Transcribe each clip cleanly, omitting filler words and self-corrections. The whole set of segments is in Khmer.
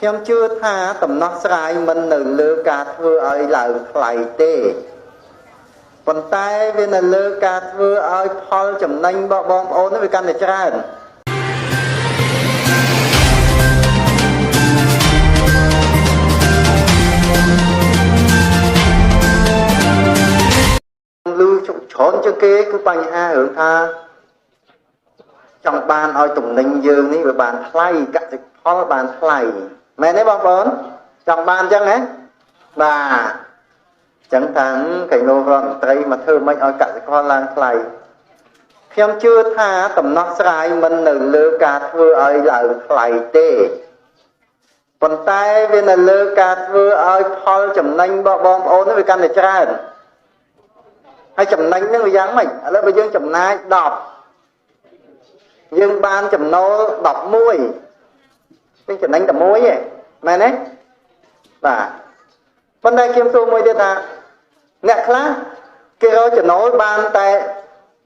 ខ្ញុំជឿថាដំណោះស្រាយមិននៅលើការធ្វើឲ្យឡើងថ្លៃទេប៉ុន្តែវានៅលើការធ្វើឲ្យផលចំណេញរបស់បងប្អូននេះវាកាន់តែច្រើនឮច្រើនជាងគេគឺបញ្ហារឿងថាចង់បានឲ្យទំនិញយើងនេះវាបានថ្លៃកសិផលបានថ្លៃមែនទេបងប្អូនចង់បានអញ្ចឹងហ៎បាទអញ្ចឹងថាកៃលោករដ្ឋមន្ត្រីមកធ្វើម៉េចឲ្យកសិផលឡើងថ្លៃខ្ញុំជឿថាដំណោះស្រាយមិននៅលើការធ្វើឲ្យឡើងថ្លៃទេប៉ុន្តែវានៅលើការធ្វើឲ្យផលចំណេញរបស់បងប្អូននេះវាកាន់តែច្រើនហើយចំណេញហ្នឹងវាយ៉ាងម៉េចឥឡូវបើយើងចំណាយ10យើងបានចំណូល11យើងចំណេញតែមួយទេមែនទេបាទប៉ុន្តែខ្ញុំសួរមួយទៀតថាអ្នកខ្លះគេរកចំណូលបានតែ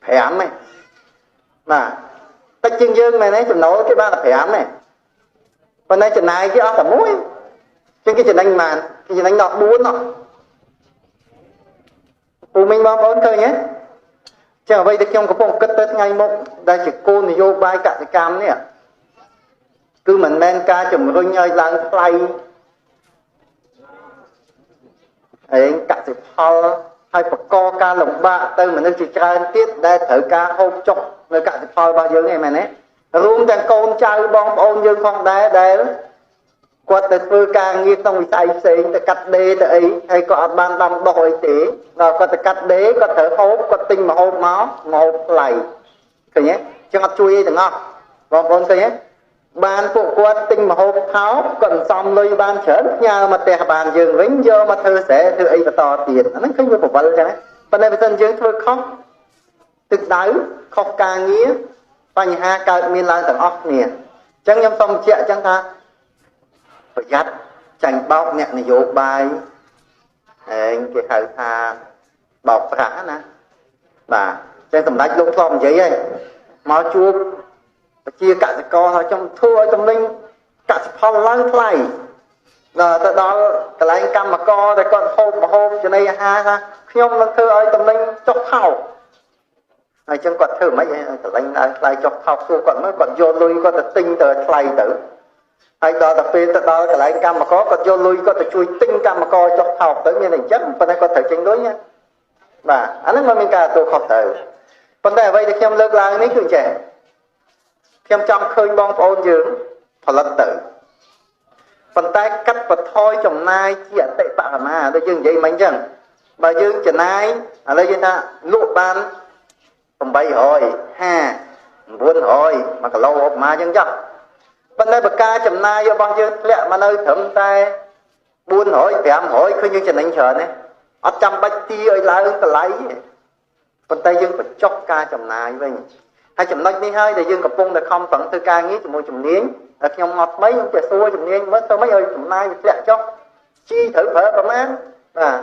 5ទេបាទតិចជាងយើងមែនទេចំណូលគេបានតែ5ទេប៉ុន្តែចំណាយគេអស់តែមួយជាងគេចំណេញបានគេចំណេញដល់4ណោះពូមីងបងប្អូនឃើញទេចឹងអ្វីដែលខ្ញុំកំពុងគិតទៅថ្ងៃមុខដែលជាគោលនយោបាយកសិកម្មនេះគឺមិនមែនការជំរុញឲ្យឡើងថ្លៃឯងកសិផលហើយបង្កការលំបាកទៅមនុស្សជាច្រើនទៀតដែលត្រូវការហូបចុកនៅកសិផលរបស់យើងឯងមែនទេរួមទាំងកូនចៅបងប្អូនយើងផងដែរដែលគាត់ទៅធ្វើការងារក្នុងវិស័យផ្សេងទៅកាត់ដេរទៅអីហើយក៏អត់បានដាំដុះអីទេដល់គាត់ទៅកាត់ដេរគាត់ត្រូវហូបគាត់ទិញមកហូបមកហូបថ្លៃឃើញទេចឹងអត់ជួយអីទាំងអស់បងប្អូនឃើញទេបានពួកគាត់ទិញមកហូបថោកគាត់សំលុយបានច្រើនផ្ញើមកផ្ទះបានយើងវិញយកមកធ្វើស្រែធ្វើអីបន្តទៀតអាហ្នឹងឃើញវាប្រវល់ចឹងណាប៉ុន្តែបើសិនយើងធ្វើខុសទឹកដៅខុសការងារបញ្ហាកើតមានឡើងទាំងអស់គ្នាអញ្ចឹងខ្ញុំសូមបញ្ជាក់អញ្ចឹងថាប្រយ័ត្នចាញ់បោកអ្នកនយោបាយឯងគេហៅថាបោកប្រាស់ណាបាទអញ្ចឹងសម្ដេចលោកធ្លាប់និយាយហើយមកជួបប្រជាកសិករហើយខ្ញុំធ្វើឲ្យទំនិញកសិផលឡើងថ្លៃដល់ទៅដល់កន្លែងកម្មករដែលគាត់ហូបម្ហូបចំណីអាហារថាខ្ញុំនឹងធ្វើឲ្យទំនិញចុះថោកហើយអញ្ចឹងគាត់ធ្វើមិនអីកន្លែងឡើងថ្លៃចុះថោកសួរគាត់មើលគាត់យកលុយគាត់ទៅទិញទៅថ្លៃទៅហើយដល់ទៅពេលទៅដល់កន្លែងកម្មករគាត់យកលុយគាត់ទៅជួយទិញកម្មករចុះថោកទៅមានតែអញ្ចឹងប៉ុន្តែគាត់ត្រូវចេញលុយណាបាទអាហ្នឹងមិនមានការទទួលខុសត្រូវប៉ុន្តែអ្វីដែលខ្ញុំលើកឡើងនេះគឺចេះខ្ញុំចង់ឃើញបងប្អូនយើងផលិតទៅប៉ុន្តែកាត់បន្ថយចំណាយជាអតិបរមាដូចយើងនិយាយមិញអញ្ចឹងបើយើងចំណាយឥឡូវយើងថាលក់បាន850 900 1គីឡូឧបមាអញ្ចឹងចុះប៉ុន្តែបើការចំណាយរបស់យើងធ្លាក់មកនៅត្រឹមតែ400 500ឃើញយើងចំណេញច្រើនទេអត់ចាំបាច់ទាឲ្យឡើងតម្លៃទេប៉ុន្តែយើងបញ្ចុះការចំណាយវិញហើយចំណុចនេះហើយដែលយើងកំពុងតែខំប្រឹងធ្វើការងារជាមួយជំនាញតែខ្ញុំមកថ្មីខ្ញុំចេះសួរជំនាញមើលធ្វើម៉េចឲ្យចំណាយវាធ្លាក់ចុះជីត្រូវប្រើប្រមាណបាទ